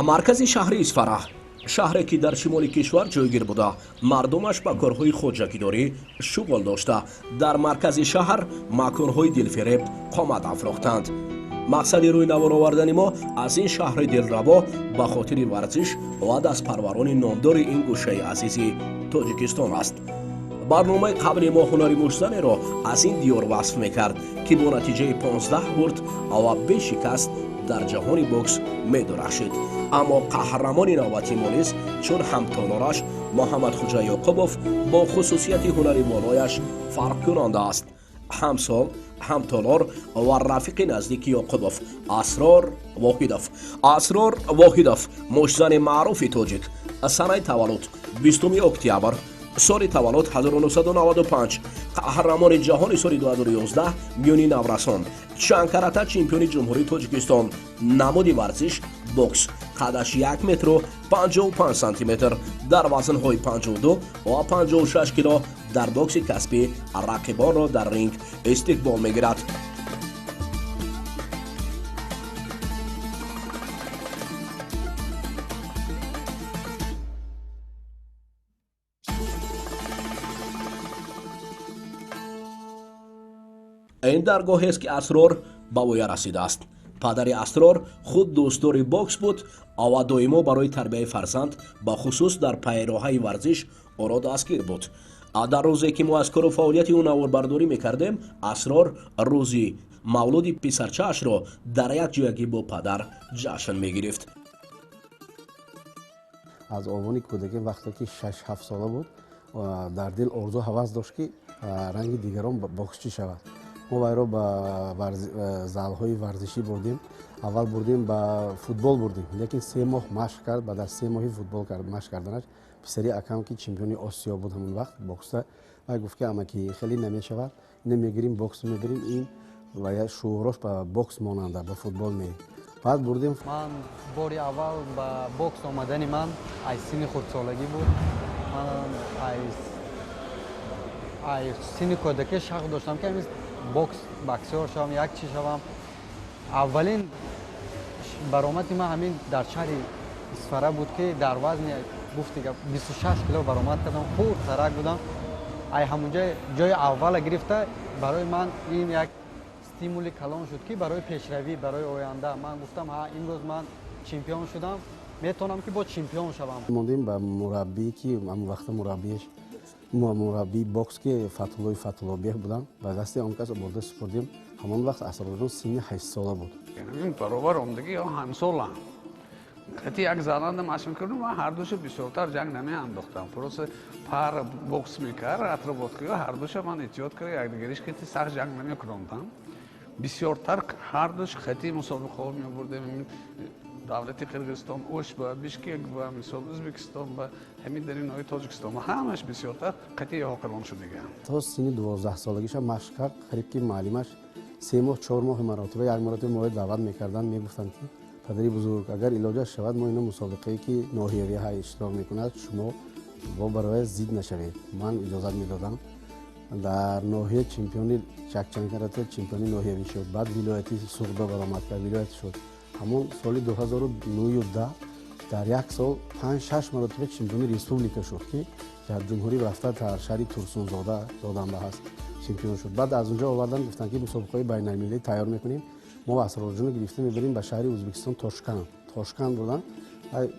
Маркази шаҳри Исфара, шаҳре ки дар шимоли кишвар ҷойгир буда, мардумаш ба корҳои хоҷагидорӣ шуғл дошта, дар маркази шаҳр маконҳои дилфиреб қомат афрохтанд. Мақсади рӯи навор овардани мо аз ин шаҳри дилраво ба хотири варзиш ва дастпарварони номдори ин гӯшаи азизи Тоҷикистон аст. Барномаи қабли мо ҳунари муштзанеро аз ин диёр васф мекард, ки бо натиҷаи 15 бурд ва бешикаст дар ҷаҳони бокс медурахшид. Аммо қаҳрамони навбати мо низ чун ҳамтолораш Муҳаммадхуҷа Ёқубов бо хусусияти ҳунари болояш фарқкунанда аст. Ҳамсол, ҳамтолор ва рафиқи наздики Ёқубов Асрор Воҳидов. Асрор Воҳидов, муштзани маъруфи тоҷик, санаи таваллуд 20 октябр, соли таваллуд 1995, қаҳрамони ҷаҳони соли 2011 миёни наврасон, чанд карата чемпиони Ҷумҳурии Тоҷикистон, намуди варзиш бокс, қадаш 1 метру 55 сантиметр, дар вазнҳои 52 ва 56 кило дар бокси касбӣ рақибонро дар ринг истиқбол мегирад. Ин даргоҳест, ки Асрор ба воя расидааст. Падари Асрор худ дӯстдори бокс буд ва доимо барои тарбияи фарзанд, бахусус дар пайроҳаи варзиш, ӯро дастгир буд. Дар рӯзе ки мо аз кору фаъолияти ӯ наворбардорӣ мекардем, Асрор рӯзи мавлуди писарчаашро дар як ҷоягӣ бо падар ҷашн мегирифт. Аз овони кӯдакӣ, вақте ки 6-7 сола буд, дар дил орзу ҳавас дошт, ки ранги дигарон боксчӣ шавад. Мо вайро ба залҳои варзишӣ бурдем. Аввал бурдем, ба футбол бурдем, лекин 3 моҳ машқ кард. Баъд аз 3 моҳи футбол машқ карданаш, писари акам, ки чемпиони Осиё буд ҳамон вақт бокса, вай гуфт, ки амаки, хеле намешавад, ина мегирим, бокс мебирем, ин ва шуурош ба бокс монанда, ба футбол не. Баъд бурдем. Ман бори аввал ба бокс омадани ман аз синни хурдсолагӣ буд. Ман аз синни кӯдакӣ шавқ доштам, ки бокс боксёр шавам, як чӣ шавам. Аввалин баромади ман ҳамин дар шаҳри Исфара буд, ки дар вазни, гуфти гап, 26 кило баромад кардам. Хурдтарак будам. Ай ҳамунҷа ҷои аввала гирифта, барои ман ин як стимули калон шуд, ки барои пешравӣ, барои оянда. Ман гуфтам: ҳа, имрӯз ман чемпион шудам, метавонам, ки боз чемпион шавам. Мондем ба мураббӣ, ки ҳамон вақта мураббиеш, мураббии бокс, ки Фатуллои Фатуллобех буданд, ба дасти он кас бурда супурдем. Ҳамон вақт Асрорҷон синни 8-сола буд. Ин баробар омдагӣ ё ҳамсолам, қати як зананда машқ мекардам. Ман ҳардуша бисёртар ҷанг намеандохтам, просто пара бокс мекард, отработка. Ҳардуша ман эҳтиёт карда, якдигариш кати сахт ҷанг намекунондам. Бисёртар ҳардуш хати мусобиқаҳо мебурдем, давлати Қирғизистон, Ош ба Бишкек ба мисол, Ӯзбекистон ба ҳамин даринои Тоҷикистон ба ҳамаш бисёртар қати ёқилон шудагиам. То синни 12-солагиша машқ кард. Қариб ки муаллимаш 3 моҳ, 4 моҳи маротиба як маротиба моро даъват мекарданд, мегуфтанд, ки падари бузург, агар илоҷаш шавад, мо ино мусобиқае, ки ноҳиявӣ ҳай иштирок мекунад, шумо бо бароя зид нашавед. Ман иҷозат медодам. Дар ноҳия чемпиони чакчанкарата, чемпиони ноҳиявӣ шуд. Баъд вилояти Суғдо баромад кард, вилоят шуд. Ҳамон соли 2009 дар як сол панҷ шаш маротиба чемпиони республика шуд, ки дар ҷумҳурӣ рафта, дар шаҳри Турсунзода доданба ҳаст, чемпион шуд. Баъд аз онҷо овардан, гуфтанд, ки мусобиқаҳои байналмилалӣ тайёр мекунем, мо Асрорҷонро гирифта мебарем ба шаҳри Ӯзбекистон, Тошканд. Тошканд бурдан,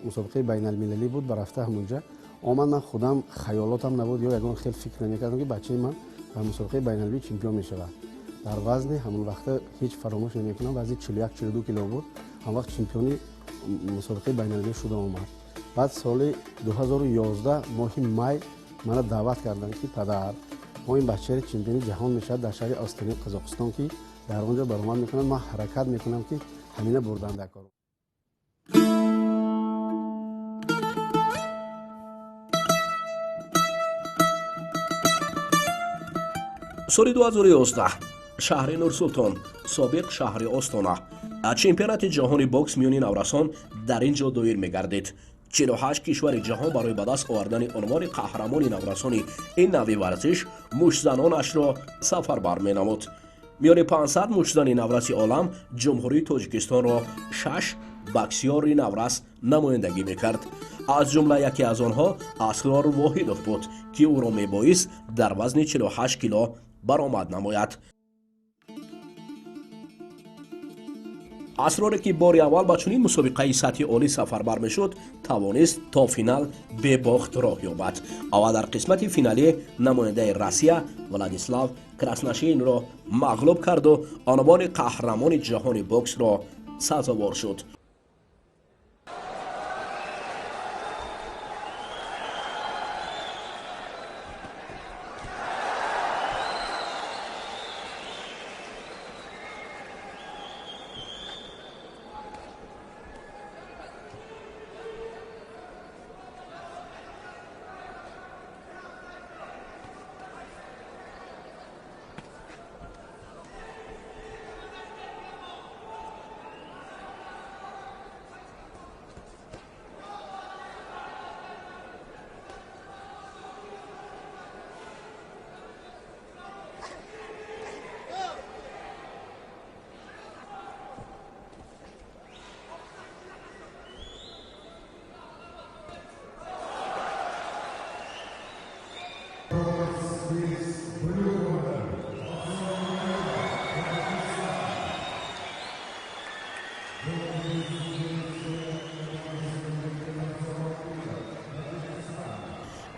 мусобиқаи байналмилалӣ буд. Ба рафта ҳамонҷа омад. Ман худам хаёлотам набуд ё ягон хел фикр намекардам, ки бачаи ман дар мусобиқаи байналмилалӣ чемпион мешавад. Дар вазни ҳамон вақта, ҳеҷ фаромӯш намекунам, вазни 41-42 кило буд, ҳамон вақт чемпиони мусобиқаи байналмилалӣ шуда омад. Баъд соли 2011 моҳи май мана даъват карданд, ки падар, мо ин бачаро чемпиони ҷаҳон мешавад дар шаҳри Остонаи Қазоқистон, ки дар он ҷо баромад мекунад, ман ҳаракат мекунам, ки ҳамина бурдан дар кор. Соли 2011, шаҳри Нурсултон, собиқ шаҳри Остона, чемпионати ҷаҳони бокс миёни наврасон дар ин ҷо доир мегардид. 48 кишвари ҷаҳон барои ба даст овардани унвони қаҳрамони наврасони ин навъи варзиш муштзанонашро сафарбар менамуд. Миёни 500 муштзани навраси олам Ҷумҳурии Тоҷикистонро шаш боксёри наврас намояндагӣ мекард. Аз ҷумла яке аз онҳо Асрор Воҳидов буд, ки ӯро мебоист дар вазни 48 кило баромад намояд. Асроре, ки бори аввал ба чунин мусобиқаи сатҳи олӣ сафарбар мешуд, тавонист то финал бебохт роҳ ёбад ва дар қисмати финалӣ намояндаи Россия Владислав Красношинро мағлуб карду унвони қаҳрамони ҷаҳони боксро сазовор шуд.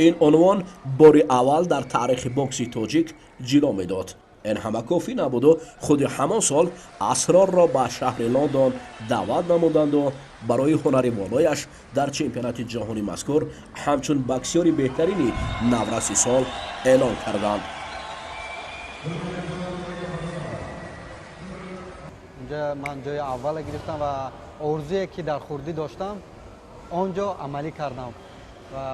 Ин унвон бори аввал дар таърихи бокси тоҷик ҷило медод. Ин ҳама кофӣ набуду худи ҳамон сол Асрорро ба шаҳри Лондон даъват намуданду барои ҳунари волояш дар чемпионати ҷаҳони мазкур ҳамчун боксёри беҳтарини навраси сол эълон карданд. Унҷа ман ҷои аввала гирифтам ва орзуе, ки дар хурдӣ доштам, он ҷо амалӣ кардам ва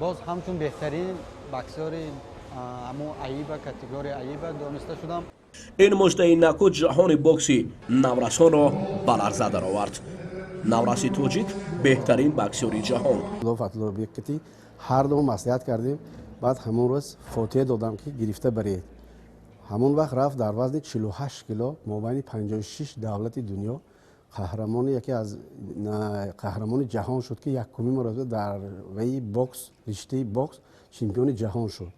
боз ҳамчун беҳтарин боксёри ҳамун АИБА, категорияи АИБА дониста шудам. Ин муждаи наку ҷаҳони бокси наврасонро ба ларза даровард. Навраси тоҷик беҳтарин боксёри ҷаҳон. Фатуллобекати ҳар ду маслиҳат кардем. Баъд ҳамон рӯз фотиҳа додам, ки гирифта баред. Ҳамон вақт рафт дар вазни 48 кило мобайни 56 давлати дунё қаҳрамони, яке аз қаҳрамони ҷаҳон шуд, ки якумин маротиба дар ваи бокс, риштаи бокс чемпиони ҷаҳон шуд.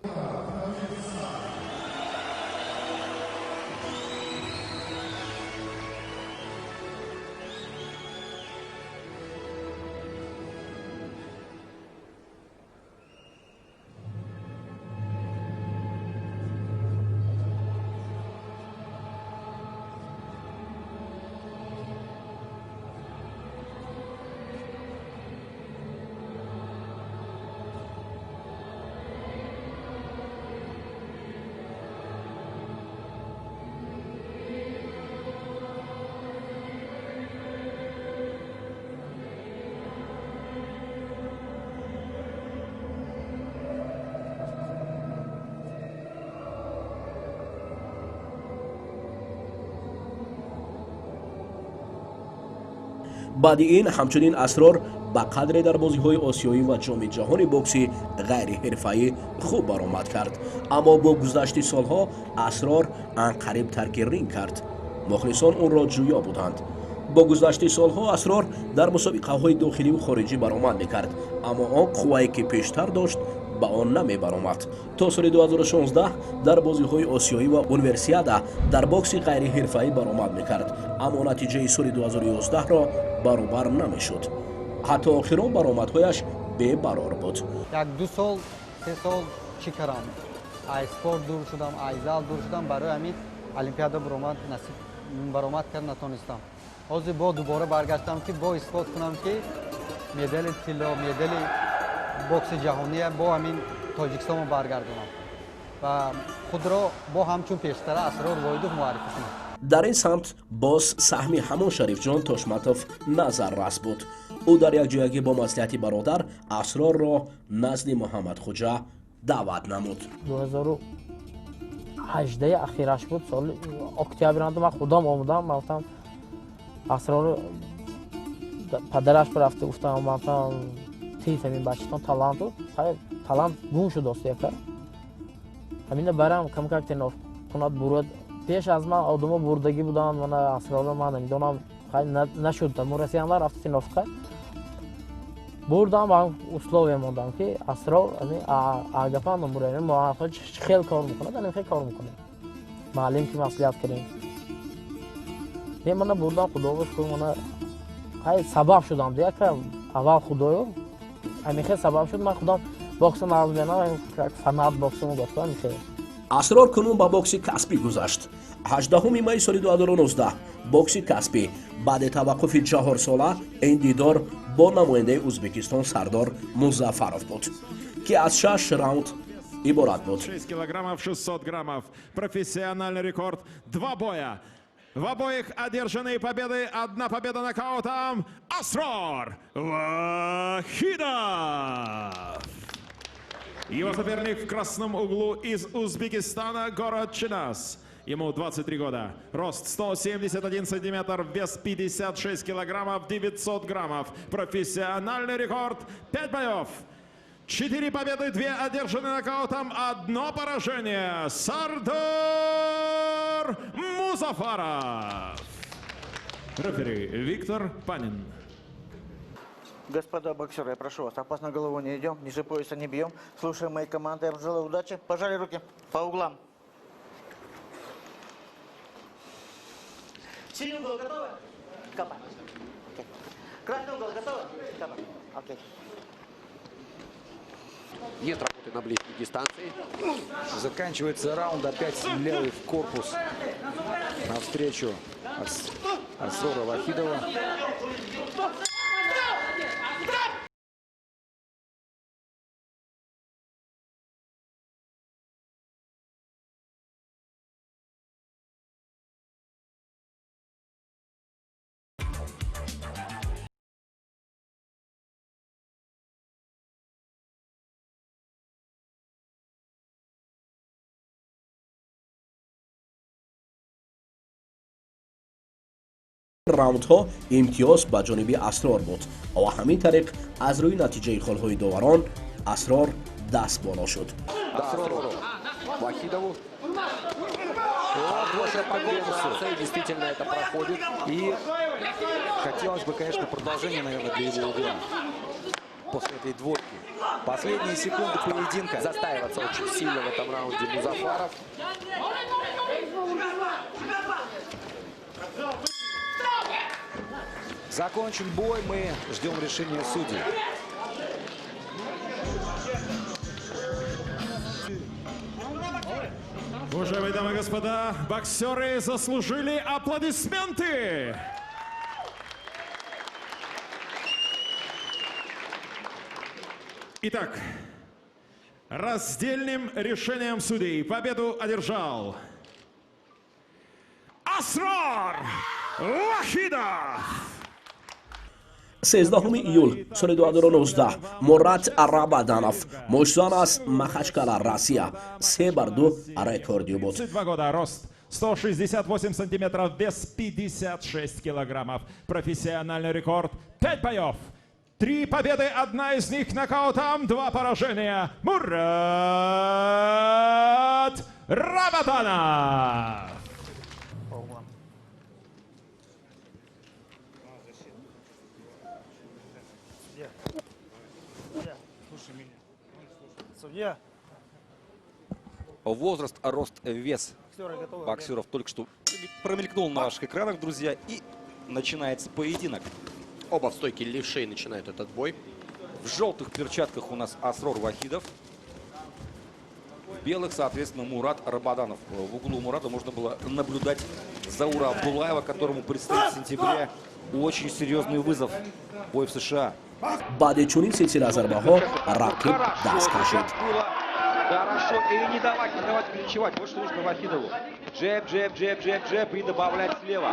Баъди ин ҳамчунин Асрор ба қадре дар бозиҳои осиёӣ ва ҷоми ҷаҳони бокси ғайриҳирфаӣ хуб баромад кард. Аммо бо гузашти солҳо Асрор анқариб тарки ринг кард. Мухлисон ӯро ҷӯё буданд. Бо гузашти солҳо Асрор дар мусобиқаҳои дохиливу хориҷӣ баромад мекард, аммо он қуввае, ки пештар дошт, ба он намебаромад. То соли 2016 дар бозиҳои осиёӣ ва универсиада дар бокси ғайриҳирфаӣ баромад мекард, аммо натиҷаи соли 2011-ро баробар намешуд. Ҳатто охирон баромадҳояш бебарор буд. Як ду сол, 3 сол чӣ кардам, ай спорт дур шудам, ай зал дур шудам. Барои ҳамин олимпиада баромад насиб баромад кард натонистам. Ҳозир бо дубора баргаштам, ки бо исбот кунам, ки медали тилло, медали бокси ҷаҳония бо ҳамин Тоҷикистонро баргардонам ва худро бо ҳамчун пештара Асрор Воҳидов муаррифӣ кунам. Дар ин самт боз саҳми ҳамон Шарифҷон Тошматов назаррас буд. Ӯ дар якҷоягӣ бо маслиҳати бародар Асрорро назди Муҳаммадхуҷа даъват намуд. 2018 ахираш буд, соли октябр ман худам омадам. Ман гуфтам, Асрор падараш рафта гуфтам, ман гуфтам, тез ҳамин бачатон талант буд, талант гум шуд, яка ҳамина барам камкак тренировка кунад, бурад. Пеш аз ман одамо бурдагӣ буданд, мана Асрорро ман намедонам, нашуд. Мурасияндар рафта бурдам, ман условия мондам ки Асрор агапан мурем, мо хел кор мекунад, ана хел кор мекунем. Маълим ки маслиҳат кардем. Не, мана бурдам, Худоро шукр, мана ҳай сабаб шудам. Яка аввал Худоё ҳамин хел сабаб шуд, ман худам бокса нағз менам, фанат бокса мегуфтам хел. Асрор кунун ба бокси касбӣ гузашт. 18 майи соли 2019 бокси касбӣ баъди таваққуфи 4сола ин дидор бо намояндаи Узбекистон Сардор Музаффаров буд, ки аз 6 раунд иборат буд. 6 килограммов 600 граммов. Профессиональный рекорд. 2 боя. В обоих одержанные победы. 1 победа нокаутом. Асрор Вахидов. Его соперник в красном углу из Узбекистана, город Чиназ. Ему 23 года. Рост 171 сантиметр, вес 56 килограммов, 900 граммов. Профессиональный рекорд. 5 боев. 4 победы, 2 одержаны нокаутом, 1 поражение. Сардор Музаффаров. Рефери Виктор Панин. Господа боксеры, я прошу вас, опасно голову не идем, ниже пояса не бьем. Слушаем мои команды, я вам желаю удачи. Пожали руки по углам. Синий угол готовы? Капа. Окей. Красный угол готовы? Капа. Окей. Нет работы на ближней дистанции. Заканчивается раунд опять левый в корпус навстречу Асрора Вахидова. Раундҳо имтиёз ба ҷониби Асрор буд ва ҳамин тариқ аз рӯи натиҷаи холҳои доварон Асрор даст боло шуд. Асрору Вахидову. Действительно это проходит. И хотелось бы, конечно, продолжение, наверное, для его угла. После этой двойки. Последние секунды поединка. Застаиваться очень сильно в этом раунде Музаффаров. Закончен бой, мы ждем решения судей. Уважаемые дамы и господа, боксеры заслужили аплодисменты! Итак, раздельным решением судей победу одержал Асрор Вахидов! 13 июл соли 2019 Мурат Рабаданов, муштзан аз Махачкала, Россия, 3-2 рекорди буд. 32 года, рост 168 сантиметров, вес 56 килограммов. Профессиональный рекорд 5 боев. 3 победы, одна из них нокаутом, 2 поражения. Мурат Рабаданов! Судья. Возраст, рост, вес боксеров только что промелькнул на ваших экранах, друзья. И начинается поединок. Оба в стойке левшей начинают этот бой. В желтых перчатках у нас Асрор Вахидов. В белых, соответственно, Мурат Рабаданов. В углу Мурата можно было наблюдать Заура Абдулаева, которому предстоит в сентябре очень серьезный вызов. Бой в США. Баъди чунин силсила зарбаҳо рақиб даст кашид. Хорошо, и не давать, не давать клинчевать. Вот что нужно Вахидову. Джеб, джеб, джеб, джеб, джеб и добавлять слева.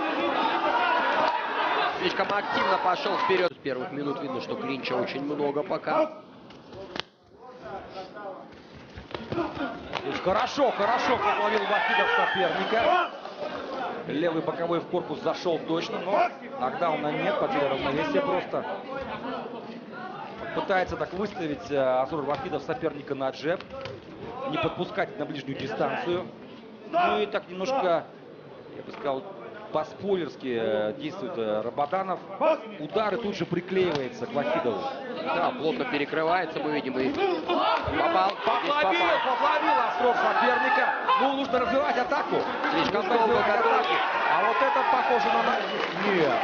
Слишком активно пошел вперед. С первых минут видно, что клинча очень много пока. Здесь хорошо, хорошо подловил Вахидов соперника. Левый боковой в корпус зашел точно, но нокдауна нет, потеря равновесия просто. Пытается так выставить Асрор Вахидов соперника на джеб, не подпускать на ближнюю дистанцию. Ну и так немножко Я бы сказал, по-спойлерски действует Рабаданов. Удары тут же приклеивается к Вахидову. Да, плотно перекрывается, мы видим. И попал. Подловил Асрор соперника. Ну, нужно развивать атаку. Слишком долго атаки. А вот это похоже на... Нет,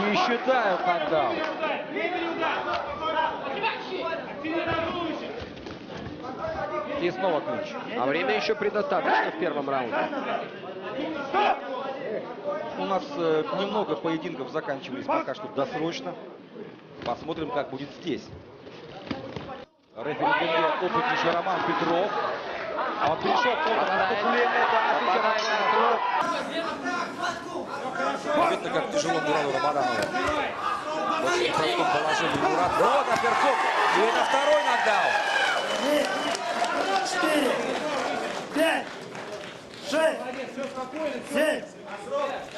не считаю нокдаун. И снова ключ. А время еще предостаточно в первом раунде. У нас немного поединков заканчивались пока что досрочно. Посмотрим, как будет здесь. Рефери опытнейший Роман Петров. А он пришел к контрнаступлению. Да, сейчас. Видно, как тяжело Мураду Рабаданову. В очень простом положении Мурат. Вот апперкот. И это второй нокдаун. 3, 4, 5, 6, 7.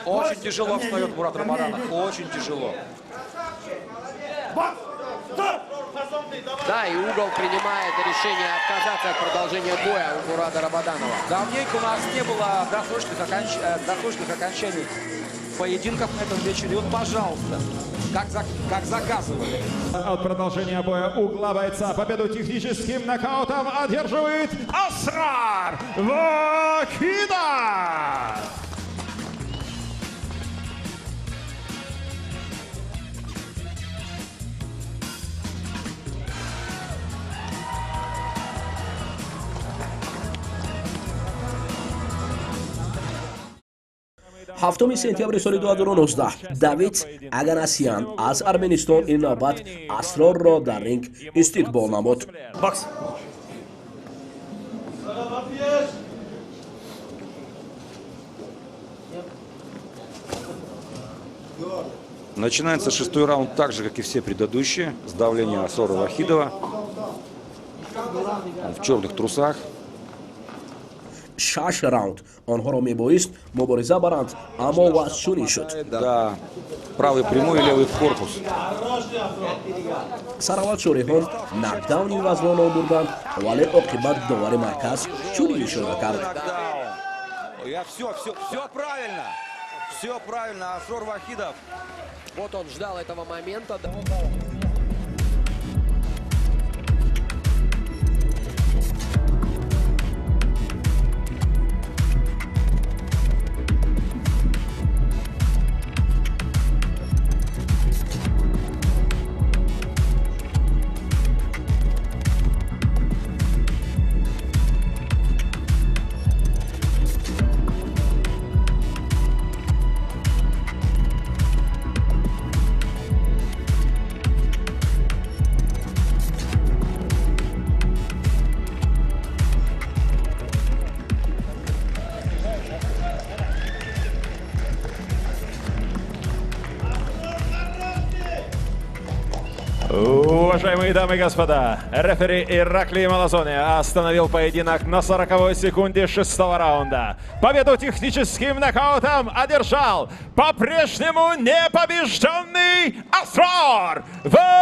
Очень тяжело встает Мурат Рабаданов. Очень тяжело. Да, и угол принимает решение отказаться от продолжения боя у Мурада Рабаданова. Давненько у нас не было досрочных окончаний поединков на этом вечере. Вот, пожалуйста, как заказывали. От продолжения боя угла бойца победу техническим нокаутом одерживает Асрор Вахидов! Ҳафтуми сентябри соли 2019 Давид Аганасян аз Арменистон ин навбат Асрорро дар ринг истиқбол намуд. Бокс! Начинается шестой раунд так же, как и все предыдущие, с давления Асрора Вахидова. Он в черных трусах. 6 раунд онҳоро мебоист мубориза баранд, аммо вазъ чунин шуд. Да, правый прямой и левый в корпус. Сараввал шореҳон нокдауни вазнро ном бурданд, вале оқибат довари марказ чунин ишора кард. Все правильно. Все правильно, Асрор Вахидов. Вот он ждал этого момента. Уважаемые дамы и господа, рефери Иракли Малазони остановил поединок на 40-й секунде шестого раунда. Победу техническим нокаутом одержал по-прежнему непобежденный Асрор Вахидов!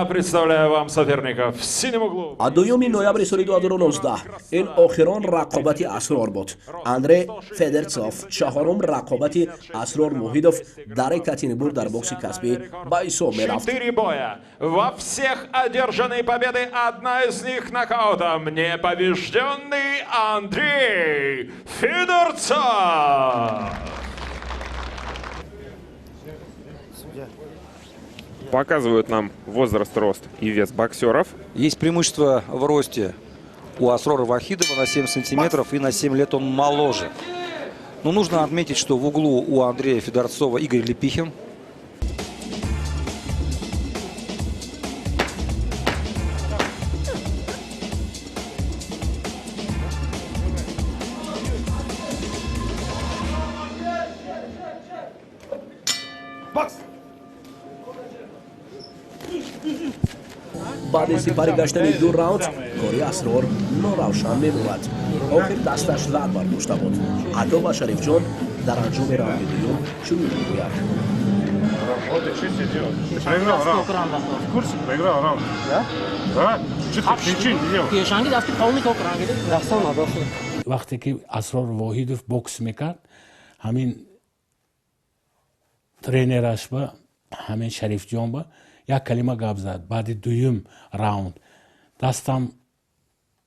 Представляю вам соперников в синем углу. А 2 ноябри соли 2019 ин охирон рақобати Асрор буд. Андрей Федерцов чаҳорум рақобати Асрор Воҳидов дар Екатеринбург дар бокси касбӣ ба ҳисоб мерафт. 4 боя. Во всех одержанные победы, одна из них нокаутом. Непобежденный Андрей Федорцов. Показывают нам возраст, рост и вес боксеров. Есть преимущество в росте у Асрора Вахидова на 7 сантиметров, и на 7 лет он моложе. Но нужно отметить, что в углу у Андрея Федорцова Игорь Лепихин. Бокс! Баъди сипарӣ гаштани ду раунд кори Асрор норавшан мемонад. Охир дасташ лат бардошта буд. Ҳатто ба Шарифҷон дар анҷоми раунди дуюм чунин мегӯяд. Вот ты что себе делаешь? Ты проиграл раунд. В курсе? Проиграл раунд. Да? Да? Что ты ничего не делал? Вақте ки Асрор Воҳидов бокс мекард, ҳамин тренераш ба, ҳамин Шарифҷон ба як калима гап зад. Баъди дуюм раунд дастам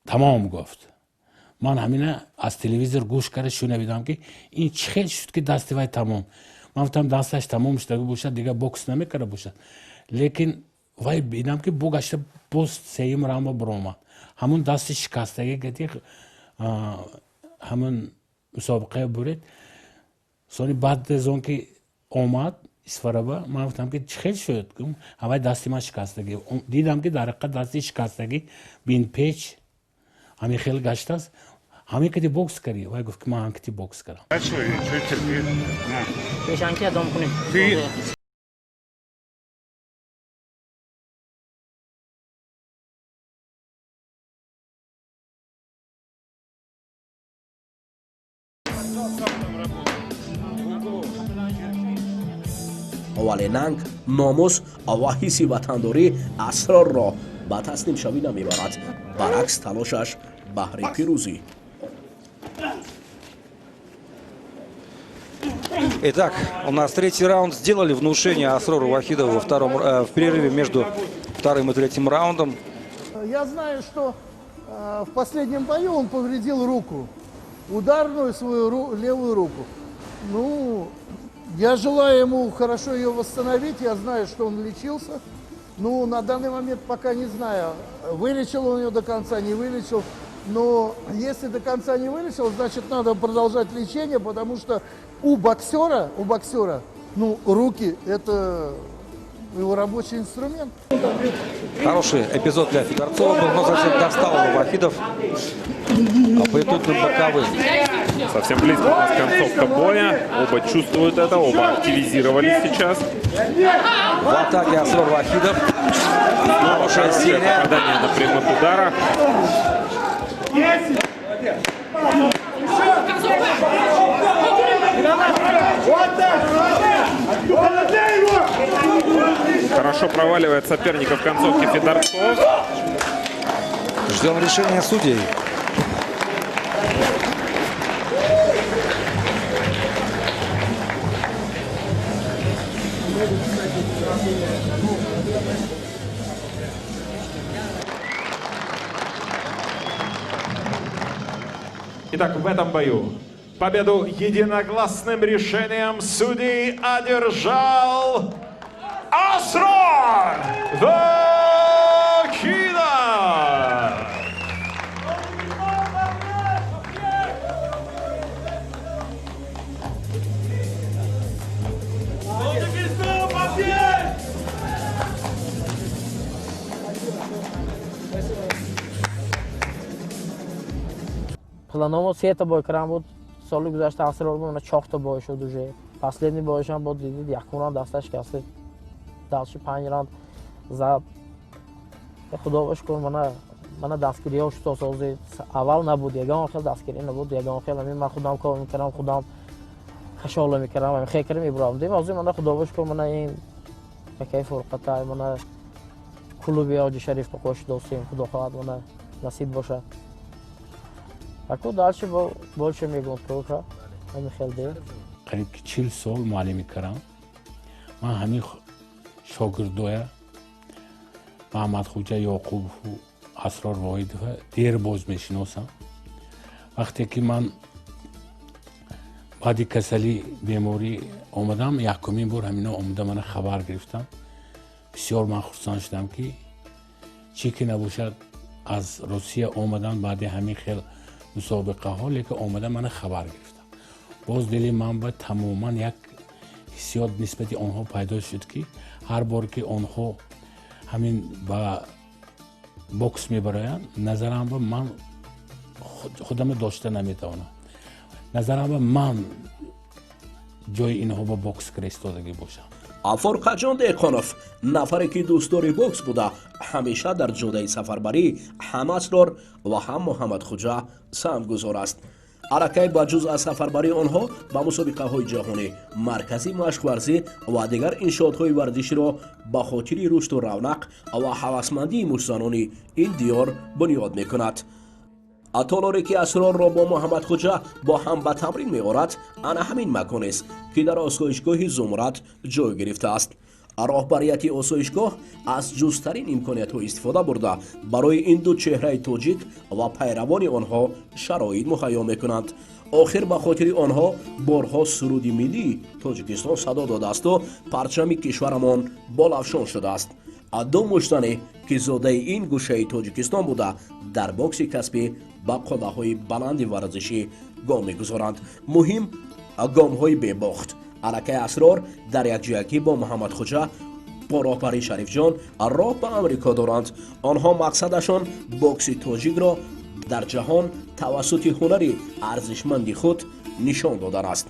тамом гуфт. Ман ҳамина аз телевизор гӯш карда шунавидам, ки ин чӣ хел шуд, ки дасти вай тамом. Ман гуфтам, дасташ тамом шуда бошад, дигар бокс намекарда бошад. Лекин вай бинам, ки бо гашта боз сеюм раунда биромад, ҳамун дасти шикастагӣ гати ҳамун мусобиқая буред. Сони баъд аз он ки омад Исфараба, ман гуфтам, ки чӣ хел шуд ҳавай дасти ман шикастагӣ? Дидам, ки дар ҳақиқат дасти шикастагӣ, бинпеч ҳамин хел гаштааст. Ҳамин кати бокс кардӣ? Вай гуфт, ки ман ҳам кати бокс кардам. Пешанки адом кунем. Вале нанг, номус ва ҳисси ватандорӣ Асрорро ба таслимшавӣ намебарад, баръакс, талошаш баҳри пирӯзӣ. Итак, у нас третий раунд. Сделали внушение Асрору Вахидову в перерыве между вторым и третьим раундом. Я знаю, что в последнем бою он повредил руку, ударную свою левую руку. Ну, я желаю ему хорошо ее восстановить. Я знаю, что он лечился. Ну, на данный момент пока не знаю, вылечил он ее до конца, не вылечил. Но если до конца не вылечил, значит, надо продолжать лечение, потому что у боксера, ну, руки – это его рабочий инструмент. Хороший эпизод для Федорцова был, но затем достал его Вахидов притутным боковым. Совсем близко у нас концовка боя. Оба чувствуют это, оба активизировались сейчас. В атаке Асрор Вахидов. Хорошая серия. Попадание на прямых ударах. Хорошо проваливает соперника в концовке Федорцов. Ждем решения судей. Итак, в этом бою победу единогласным решением судей одержал Асрор Вахидов! Планомо сета бой кардам буд. Соли гузашта Асрор мана чорта бой шуд уже. Последний бойшам буд, дидид, якум раунд дасташ шикаст. Дальше панҷ раунд зад. Худо шукр, мана дастгириҳо шуд сози. Аввал набуд, ягон хел дастгирӣ набуд, ягон хел ҳамин ман худам кор мекардам, худам хашола мекардам, ҳамин хел кардам мебуравдем. Ҳозир мана худо шукр, мана ин якаи фурқата, мана клуби Ҳоҷи Шариф ба қош достем, худо хоҳад мана насиб бошад. Аку дальше больше мегӯям только ҳамин хел де. Қариб ки 40 сол муаллимӣ кардам. Ман ҳамин шогирдоя Маҳмадхуҷа Ёқубову Асрор Воҳидова дер боз мешиносам. Вақте ки ман баъди касалӣ, беморӣ омадам, якумин бор ҳамино омада мана хабар гирифтам. Бисёр ман хурсанд шудам, ки чӣ ки набошад, аз Русия омадан баъди ҳамин хел мусобиқаҳо, лекин омада мана хабар гирифтам. Боз дили ман ба тамоман як ҳиссиёт нисбати онҳо пайдо шуд, ки ҳар бор ки онҳо ҳамин ба бокс мебароянд, назарам ба ман худамро дошта наметавонам. Назарам ба ман ҷои инҳо ба бокс киристодагӣ бошам. Фурқатҷон Деҳқонов, нафаре ки дӯстдори бокс буда, ҳамеша дар ҷодаи сафарбарӣ ҳам Асрор ва ҳам Муҳаммадхуҷа саҳмгузор аст. Аллакай ба ҷуз аз сафарбарии онҳо ба мусобиқаҳои ҷаҳонӣ, маркази машқварзӣ ва дигар иншоотҳои варзиширо ба хотири рушду равнақ ва ҳавасмандии муштзанони ин диёр бунёд мекунад. Толоре ки Асрорро бо Муҳаммадхуҷа бо ҳам ба тамрин меорад, ана ҳамин маконест, ки дар осоишгоҳи Зумрад ҷой гирифтааст. Роҳбарияти осоишгоҳ аз ҷузтарин имкониятҳо истифода бурда, барои ин ду чеҳраи тоҷик ва пайравони онҳо шароит муҳайё мекунанд. Охир ба хотири онҳо борҳо суруди миллии Тоҷикистон садо додаасту парчами кишварамон болафшон шудааст. Ду муштане, ки зодаи ин гӯшаи Тоҷикистон буда, дар бокси касбӣ ба қуллаҳои баланди варзишӣ гом мегузоранд. Муҳим, гомҳои бебохт. Аллакай Асрор дар якҷоягӣ бо Муҳаммадхуҷа бо роҳбарии Шарифҷон роҳ ба Амрико доранд. Онҳо мақсадашон бокси тоҷикро дар ҷаҳон тавассути ҳунари арзишманди худ нишон додан аст.